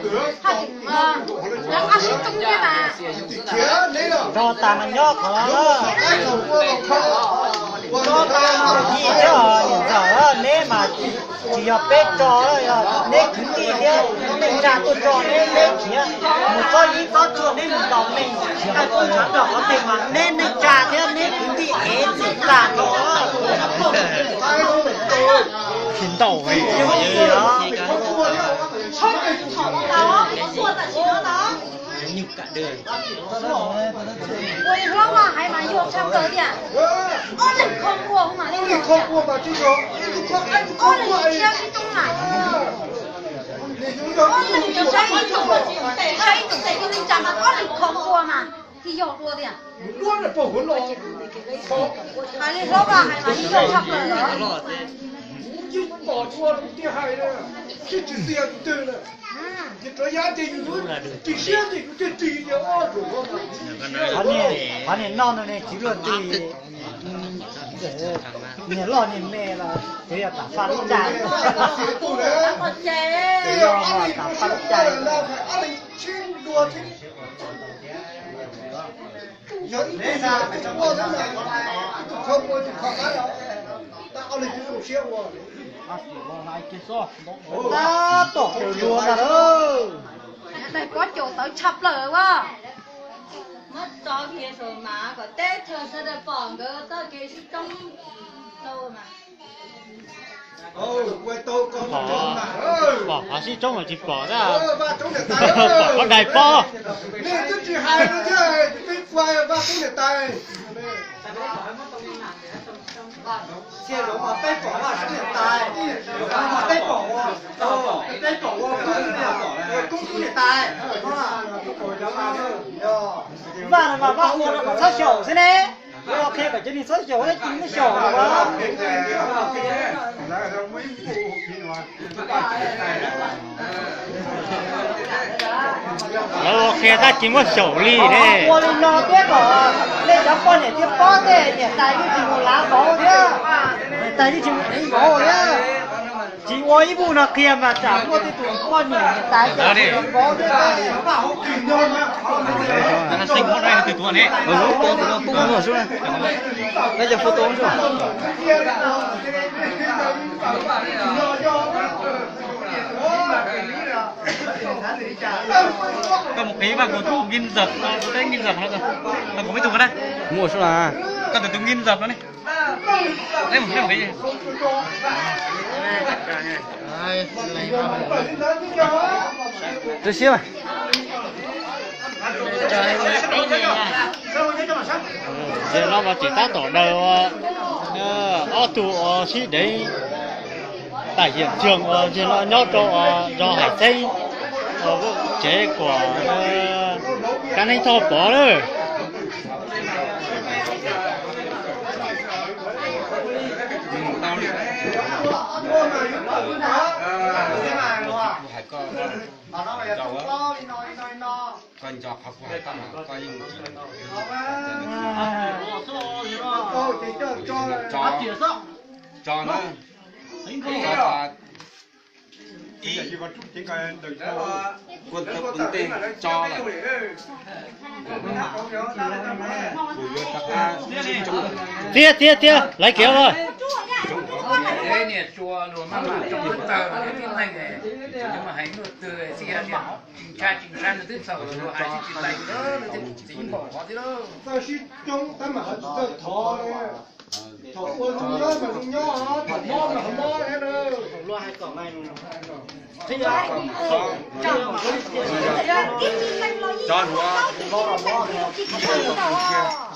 Ho tseem, ov, nyob qab sib coob thiab mas. Nrog tas mas nyob qhov, nrog tas mas yim thiab niam ntxawm, neb mas tsis yog peb tso, yog neb kwv tij thiab neej tsa tuaj tso neb, neb khiav mus txob yeeb txob tshuaj, neb mus ntaus neeg, nqa koob ntshav rau qhov twg mas neb neej tsa thiab neb kwv tij ev txim tag nrho. Tsis ntau. Ua li hlob mas hais mas yuag tshaj plaws tiag. Ob leeg kho kua mas li thiab, ob leeg yuav saib ib tug, saib ib tug tes tus neej tsa mas ob leeg kho kua mas li yog dua tiag. Hais li hlob mas hais mas li yuag tshaj plaws. Qhov niag noj no ne tsis luaj twg, niag loj niag me los tsev yog tam faj lub cai. Tam faj lub cai. Tab tom ua luag na lawm. Daim pob caus tawv tshaj plaws as. Muab tso kiag saum mas kom teb chaws sawv daws pom nkawd txoj kev sib coob tau mas. Pom qhov sib coob mas tsis pom, pom qhov daim pob. Peb pom Vaj Soob niam tais, peb pom, peb pom ua, peb pom ua Koob Soob niam tais. Vaj no mas Vaj ua no kom txhob xyaum xwb ne. Vaj qhia kom cov neeg txhob xyaum, ces muab xyaum no. Lawv ua qhia tab tsis muab xyaum li ne. Ua li no thiab kom nej cov poj niam thiaj paub tej niam tais yeej tsis mus lav vauv thiab, niam tais yeej tsis mus ev vauv thiab. Tsis ua ib vuj no qhia mas tsam muaj tej tus poj niam niam tais ces ev vauv thiab. Koj mus qiv Vaj Kuv tub Nkij Ntxawm no, tub teb Nkij Ntxawm no, Vaj Kuv peb tug ko na. Muaj sub na. Koj tus tub Nkij Ntxawm no ne. Tub siab mas. Zaum no mas tseem tab tom daws ob tug uas sib deev tam hiam txwg uas zaum no nyob rau zos Hais Txeeb, tsev kuam Kab Neeb Thoj Pov lawm. Koj nco qhov kuv hais tau mas koj yeej tso na. Ib, kuv ntej tso lawm. Kuv yuav rov qab. Tiag tiag tiag, laiv kev os. Txawj sib coob tab mas txawj thov li. Thaum ua zoo nyob mas zoo nyob, thaum mob mas mob thiab.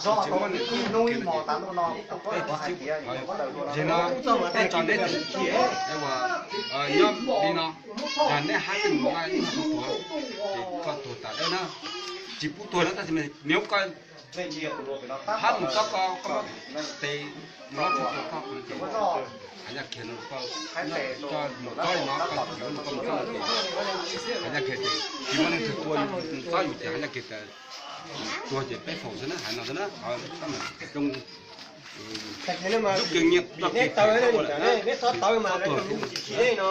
Zog tau ib hnub ib hmos tas luaj no, ib tug poj niam hais tias yuav muab daws dua no. Tsis no, tej tso neb tsis khiav, nyob li no, yog neb hab tej mus nqa ib tug tuag, ces koj tuag tas dawb na. Tsis pub tuag na, tab sis nws koj hab mus txob koj, koj muab tes mus lob tsuag rau koj, hab yaj kiag no, koj mus txob li no, koj mus txob, hab yaj kiag tes, tsis muaj leej twg tua yus, txob yus ces hab yaj kiag tes, tuag ces peb faus xwb na, hais no xwb na. Zoo, neb tawv, neb txhob tawv mas, neb mus tsis tsim no.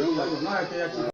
Yog zaum no hais tias yog tsis